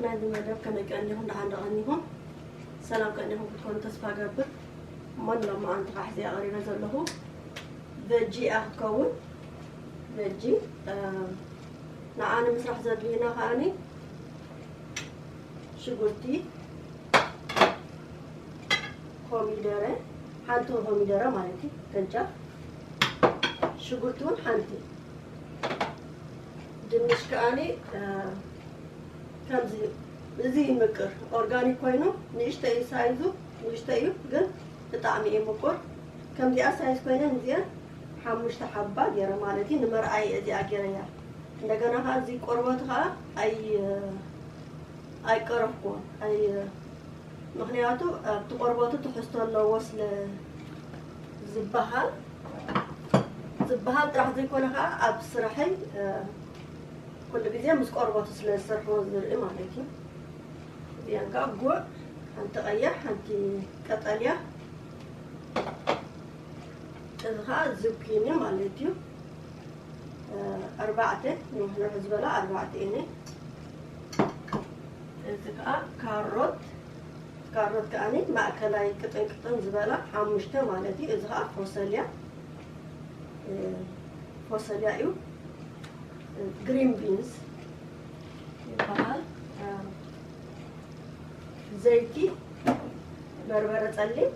ናይዚ መደብ ከመይ ቀኒኹም? ደሓን ዶ ቀኒኹም? ሰላም ቀኒኹም ክትኮኑ ተስፋ ገብር። እሞ ንሎማዓንቲ ከዓ ሕዚኣ ቀሪበ ዘለኹ ቨጂ እያ ክትከውን። ቨጂ፣ እ፣ ንዓ ንምስራሕ ዘድልዩና ከዓኒ ሽጉርቲ፣ ኮሚደረ፣ ሓንቲ ኮሚደረ ማለት እዩ፣ ከንቻ ሽጉርቲ እውን ሓንቲ። ድንሽ ከዓኒ፣ እ፣ ከምዚ፣ እዚ ይምቅር፣ ኦርጋኒክ ኮይኑ ንእሽተይ እዩ ሳይዙ፣ ንእሽተይ እዩ ግን ብጣዕሚ እዩ ምቁር። ከምዚኣ ሳይዝ ኮይነን እዚአን ሓሙሽተ ሓባ ገይረ ማለት እዩ፣ ንመርኣይ እዚኣ ገይረያ። እንደገና ከዓ እዚ ቆርበቱ ከዓ ኣይ-፣ ኣይቀረፍኩዎን፣ ኣይ-፣ ምኽንያቱ ኣብቲ ቆርበቱ ትሕዝቶ ኣለዎ ስለ ዝበሃል፣ ዝበሃል ጥራሕ ዘይኮነ ከዓ ኣብ ስራሐይ፣ እ፣ ኩሉ ግዜ ምስ ቆርበቱ ስለ ዝሰርሕዎ ዝርኢ ማለት እዩ። እዚኣን ከዓ ጉዕ፣ ሓንቲ ቀያሕ፣ ሓንቲ ቀጠልያ፣ እዚ ከዓ ዙኪኒ ማለት እዩ። እ፣ ኣርባዕተ ንውሕ ንውሕ ዝበላ ኣርባዕተ እየን። እዚ ከዓ ካሮት፣ ካሮት ከዓኒ ማእከላይ ቅጥን ቅጥን ዝበላ ሓሙሽተ ማለት እዩ። እዚ ከዓ ፎሰልያ፣ እ፣ ፎሰልያ እዩ። እ፣ ግሪን ቢንስ ይበሃል። እ፣ ዘይቲ፣ በርበረ ጸሊም፣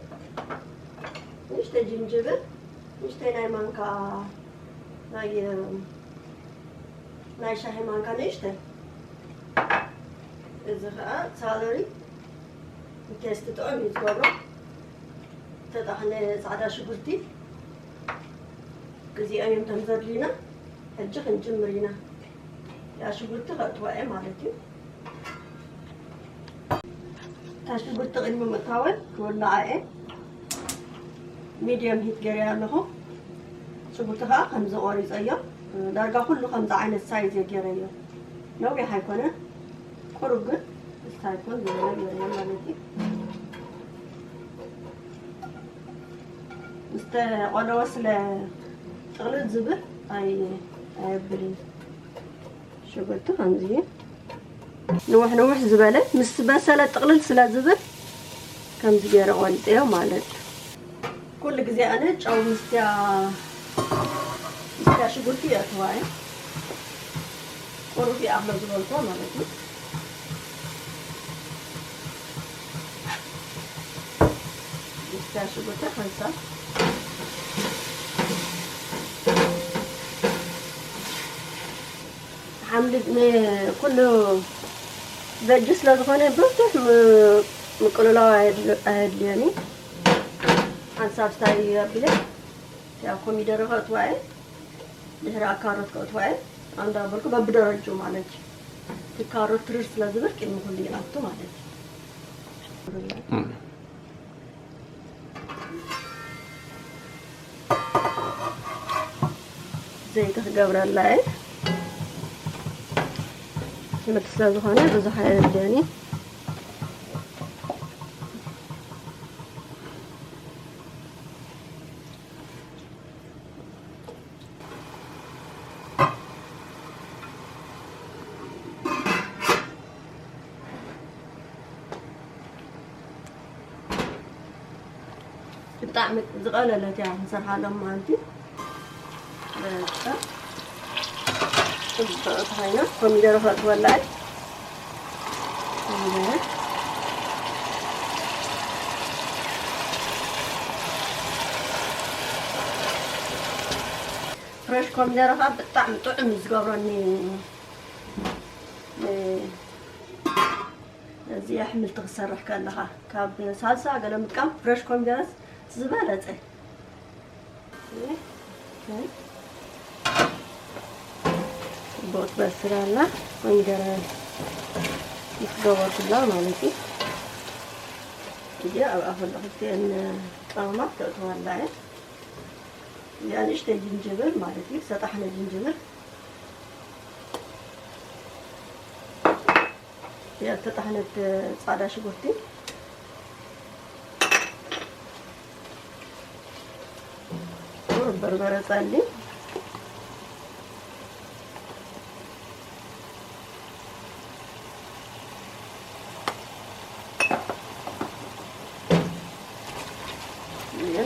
ንእሽተይ ጅንጅብል፣ ንእሽተይ ናይ ማንካ፣ ናይ፣ እ፣ ናይ ሻሂ ማንካ ንእሽተይ። እዚ ከዓ ሳለሪ ቴስት ጥዑም እዩ ዝገብሮ። ተጣሕነ ፃዕዳ ሽጉርቲ እዚኦም እዮም እቶም ዘድልዩና። ሕጂ ክንጅምር ኢና። ያ ሽጉርቲ ከእትዋ እየ ማለት እዩ። እታ ሽጉርቲ ቅድሚ ምእታወይ ክውልዓ እየ። ሚድየም ሂት ገይረያ ኣለኹ። ሽጉርቲ ከዓ ከምዚ ቆሪፀዮ። ዳርጋ ኩሉ ከምዚ ዓይነት ሳይዝ እየ ገይረዮ። ነዊሕ ኣይኮነን። ቁሩብ ግን ስታይኮን ዝበለ ገይረዮ ማለት እዩ። ምስ ተቆለወ ስለ ጥቕልል ዝብል ኣይ-፣ ኣየብልን። ሽጉርቲ ከምዚ ንውሕ ንውሕ ዝበለ ምስ በሰለ ጥቕልል ስለ ዝብል ከምዚ ገይረ ቆሪፀዮ ማለት እዩ። ኩሉ ግዜ ኣነ ጨው ምስትያ፣ ምስትያ ሽጉርቲ የእትዋ እየ። ቁሩብ ይኣኽሎ ዝበልኮ ማለት እዩ። ምስትያ ሽጉርቲ ሓንሳብ ሓምሊ ን-፣ ኩሉ ቨጅ ስለ ዝኾነ ብዙሕ ም-፣ ምቅልላው ኣየድል-፣ ኣየድልዮን እዩ። ሓንሳብ ስታይ ኣቢለ እቲኣ ኮሚደረ ከእትዋ እየ። ድሕሪ ካሮት ከእትዋ እየ። ኣንዳ በልኩ በብደረጁ ማለት እዩ። እቲ ካሮት ትርር ስለ ዝብል ቅድሚ ኩሉ ይኣቱ ማለት እዩ። እም። ዘይቲ ክገብረላ እየ። ትምህርቲ ስለ ዝኾነ ብዙሕ ኣየድልዮን እዩ። ብጣዕሚ ዝቐለለት እያ ክንሰርሓ ሎማዓንቲ። በቃ። ጽብቕቲ ኮይና ኮሚደረ ከእትወላ እየ። ኮሚደረ። ፍረሽ ኮሚደረ ከዓ ብጣዕሚ ጥዑም እዩ ዝገብረኒ። እ፣ እዚ ኣሕምልቲ ክሰርሕ ከለኻ ካብ ሳልሳ ገለ ምጥቃም ፍረሽ ኮሚደረስ ዝበለጸ። ጽቡቕ ትበስል ኣላ። ኮሚደረ ምስ ገበርኩላ ማለት እዩ። እዚኣ ኣብኣ ከሎ ክልቲአን ቀመማት ከእትዋ ኣላ እየ። እዚኣ ንእሽተይ ጅንጅብል ማለት እዩ፣ ዝተጣሕነ ጅንጅብል። እዚኣ ዝተጣሕነት ጻዕዳ ሽጉርቲ። ቁሩብ በርበረ ጸሊም።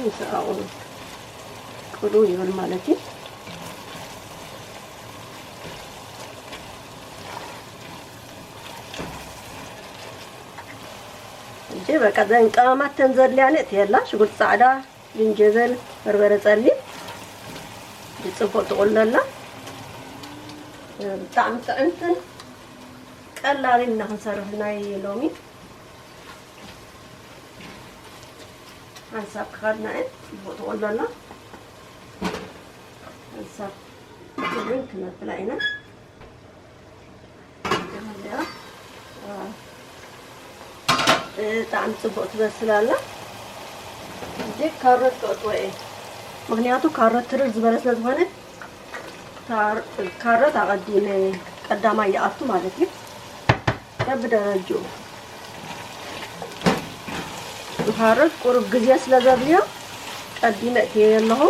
ምስኣኡ ቅሩ ይብል ማለት እዩ። እጂ በቃ ዘን ቀማማት ተን ዘድልያኒ እቲ የላ ሽጉርቲ ጻዕዳ፣ ጅንጀበል፣ በርበረ ጸሊም፣ ጽቡቅ ትቁለላ። ብጣዕሚ ጥዕምትን ቀላልን ኢና ክንሰርሕ ናይ ሎሚ። ሓንሳብ ክኸድና እየ፣ ጽቡቕ ትቕሎ ኣላ። ሓንሳብ እውን ክነብላ ኢና። እዚኣ፣ ዋ፣ ብጣዕሚ ጽቡቕ ትበስል ኣላ። እዚ ካሮት ከእትዎ እየ። ምኽንያቱ ካሮት ትርር ዝበለ ስለ ዝኾነ ካር-፣ ካሮት ኣቐዲመ ቀዳማይ ይኣቱ ማለት እዩ። በብደረጅኡ። ንኻሮት ቁሩብ ግዜ ስለ ዘድልዮ ቀዲመ እትየ ኣለኹ።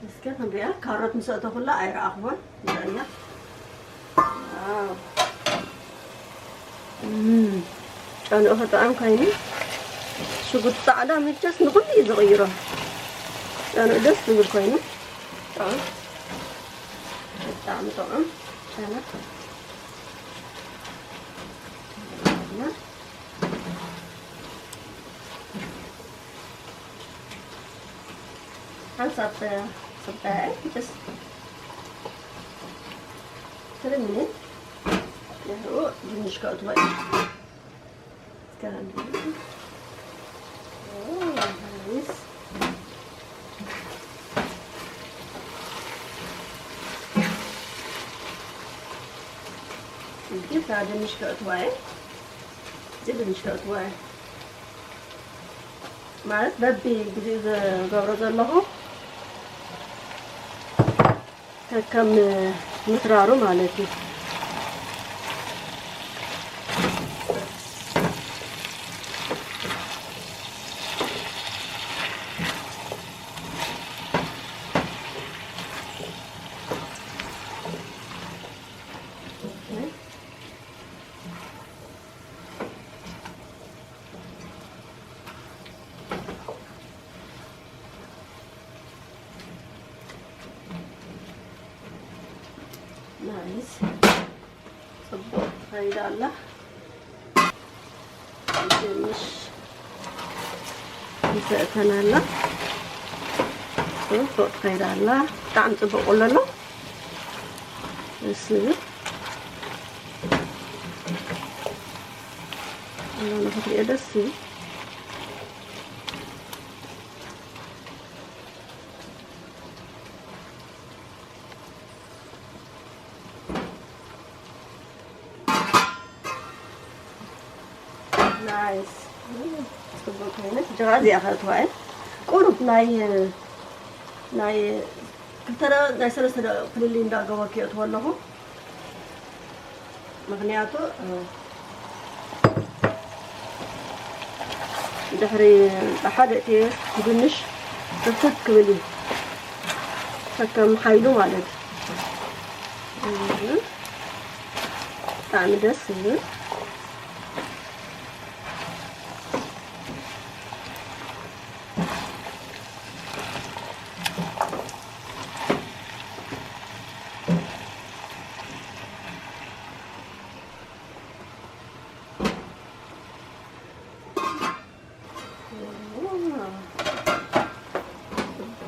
እስከ ክንሪኣ፣ ካሮት ምስ ኣእተኹላ ኣይረኣኽዎን። ንርእያ። ዋው። እም፣ ጨንኡ ክጥዕም ኮይኑ፣ ሽጉርቲ ጻዕዳ መቸስ ንኹሉ እዩ ዝቕይሮ። ጨንኡ ደስ ዝብል ኮይኑ፣ ጥዑም፣ ብጣዕሚ ጥዑም ጨና። ሓንሳብ ጽባኤ just three minutes ድሕሪኡ ድንሽ ከእትዎ እዩ። እስከ ንሪኦ። ኦ፣ ናይስ። እንግዲህ ድንሽ ከእትዎ እየ። እዚ ድንሽ ከእትዎ እየ። ማለት በቢ ግዜኡ ዝገብሮ ዘለኹ ከከም ምትራሩ ማለት እዩ። ናይስ፣ ጽቡቕ ትኸይድ ኣላ። ትንሽ ይሰእተን ኣላ። ጽቡቕ ትኸይድ ኣላ። ብጣዕሚ ጽቡቕ ቁሎ ኣሎ። ደስ ዝብል። ቁሎ ንኽትሪኦ ደስ ዝብል። ናይስ። ጽቡቅ ዓይነት ጀራ እዚኣ ከእትዋ እየ። ቁሩብ ናይ፣ ናይ ክልተ ደቂቕ፣ ናይ ሰለስተ ደቂቕ ፍልልይ እንዳገበርኩ የእትዎ ኣለኹ። ምኽንያቱ፣ እ፣ ድሕሪ ሓደ እቲ ድንሽ ብርክት ክብል እዩ። ከከም ሓይሉ ማለት እዩ። እም፣ ብጣዕሚ ደስ ዝብል።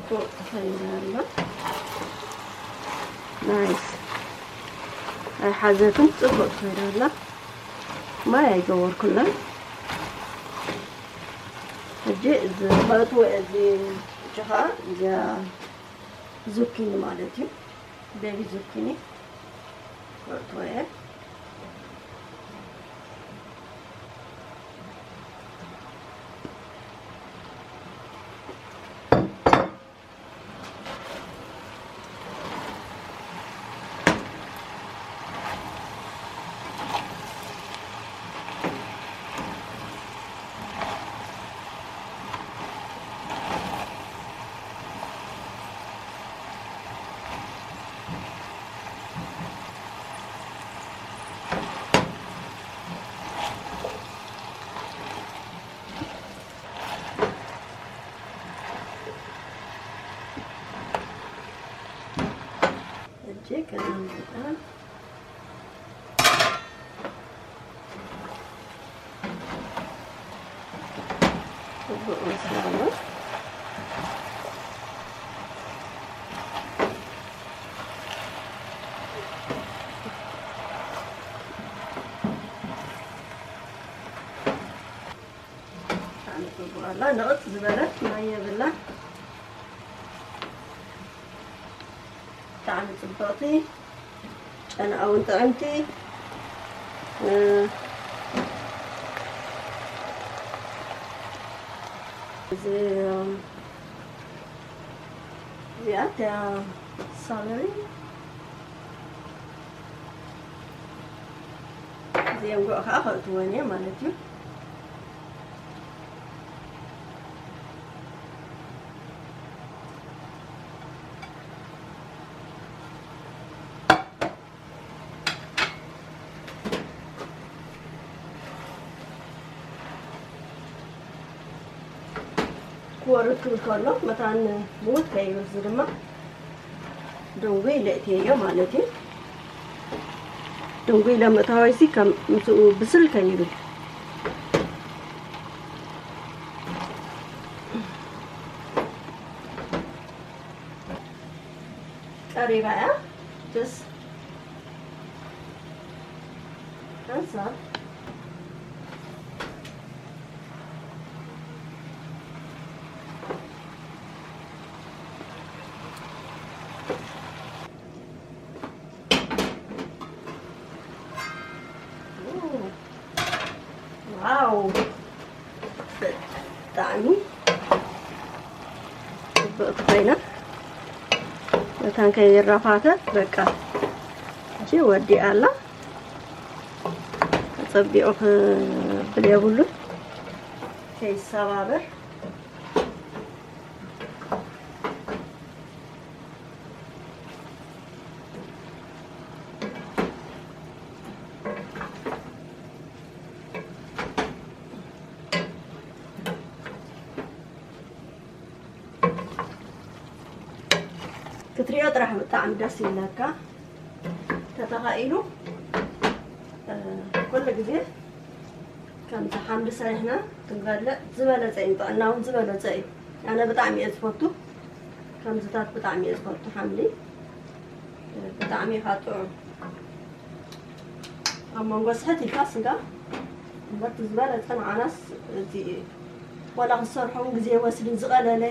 ጽቡቕ ትኸይድ ኣላ። ናይስ። ኣይሓዘትን፣ ጽቡቕ ትኸይድ ኣላ። ማይ ኣይገበርኩላን። ሕጂ እዚ መእትዎ እዚ፣ እዚ ኸኣ እዚኣ ዙኪኒ ማለት እዩ። ቤቢ ዙኪኒ መእትዎ እየ። ጽቡቕ መስላ ኣሎ። ብጣዕሚ ጽቡቕ ኣላ። ንቕጽ ዝበለት ማይ የብላ። ብጣዕሚ ጽብቕቲ። ጨናኣ እውን ጥዕምቲ። እ፣ እዚ፣ እዚኣ እቲኣ ሳለሪ። እዚኦም ጉዕ ከዓ ከእትወን እየ ማለት እዩ። ክወርድ ክብል ከሎ መታን ምውት ከይብል፣ እዚ ድማ ደንጉ ኢለ እትየዮ ማለት እዩ። ደንጉ ኢለ ምእታወይሲ ከም ምስኡ ብስል ከይብል። ቀሪባ እያ። ጀስ ከዛ ዋው፣ ብጣዕሚ ጽብቕቲ ኮይና፣ መታን ከይራፋተ በቃ እሺ ወዲኣ ኣላ። ጸቢቑ ክብል የብሉን፣ ከይሰባበር። ክትሪኦ ጥራሕ ብጣዕሚ ደስ ይብለካ። ተተኻኢሉ፣ እ፣ ኩሉ ግዜ ከምዚ ሓምሊ ሰሪሕና ክንበልዕ ዝበለጸ እዩ፣ ንጥዕና እውን ዝበለጸ እዩ። ኣነ ብጣዕሚ እየ ዝፈቱ፣ ከምዚታት ብጣዕሚ እየ ዝፈቱ። ሓምሊ፣ እ፣ ብጣዕሚ ኢኻ ጥዑም። ኣብ መንጎ ስሕት ኢልካ ስጋ እምበር፣ እቲ ዝበለጸ ንዓናስ እዚ እዩ። ዋላ ክትሰርሖ እውን ግዜ ይወስድን ዝቐለለ፣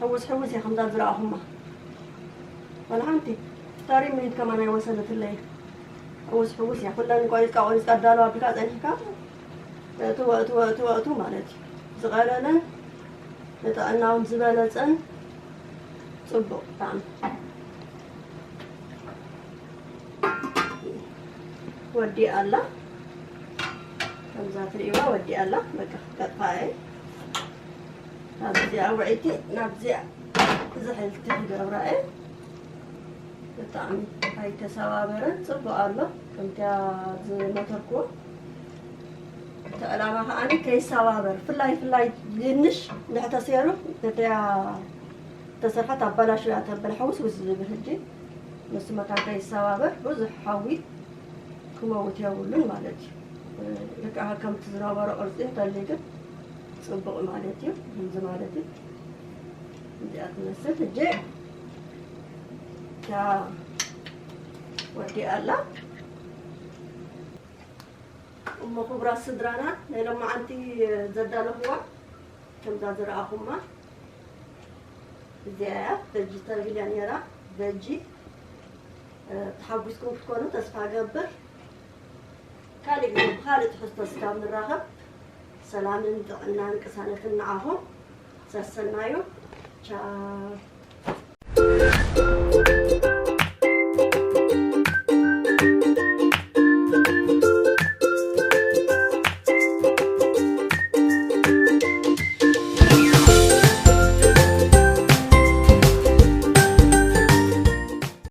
ሕውስ ሕውስ እያ ከምዛ ዝረኣኹማ። ዋላ ሓንቲ ታሪ ሚኒት ከማን ኣይወሰደትለይ። ሕውስ ሕውስ እያ። ኩለን ቆሪጽካ ቆሪጽካ ኣዳለዋ ኣቢልካ ጸኒሕካ፣ እቱ ወእቱ ወእቱ ወእቱ ማለት እዩ። ዝቐለለን ንጥዕናውን ዝበለጸን ጽቡቕ ብጣዕሚ። ወዲኣ ኣላ። ከምዛ ትርእይዋ ወዲኣ ኣላ። በቃ፣ ቀጥታ እየ ናብዚኣ ውዕይቲ፣ ናብዚኣ ዝሕልቲ ይገብራ እየ። ብጣዕሚ ኣይተሰባበረን፣ ጽቡቕ ኣሎ። ከምቲያ ዝመተርክዎ፣ እቲ ዕላማ ከኣ ከይሰባበር፣ ፍላይ ፍላይ ድንሽ እንድሕር ተሰይሩ፣ ነቲያ ተሰርሐት ኣባላሽያ ተበለ ሕውስውስ ዝብል። ሕጂ ንሱ መታን ከይሰባበር ብዙሕ ሓዊ ክመውት የብሉን ማለት እዩ። ልክዕ ከምቲ ዝነበሮ ቅርጺ እንተልዩ ግን ጽቡቕ ማለት እዩ። ከምዚ ማለት እዩ። እዚኣ ትመስል። ሕጂ እታ ወዲኣ ኣላ። እሞ ክቡራት ስድራና፣ ናይ ሎማዓንቲ ዘዳለኹዋ ከምዛ ዝረኣኹማ እዚኣ እያ። ቨጂ ተቢላ ነይራ። ቨጂ፣ እ፣ ተሓጒስኩም ክትኮኑ ተስፋ እገብር። ካልእ ግዜ ብኻልእ ትሕዝቶ እስካብ ንራኸብ፣ ሰላምን ጥዕናን ቅሳነትን ንዓኹም። ሰሰናዩ። ቻው።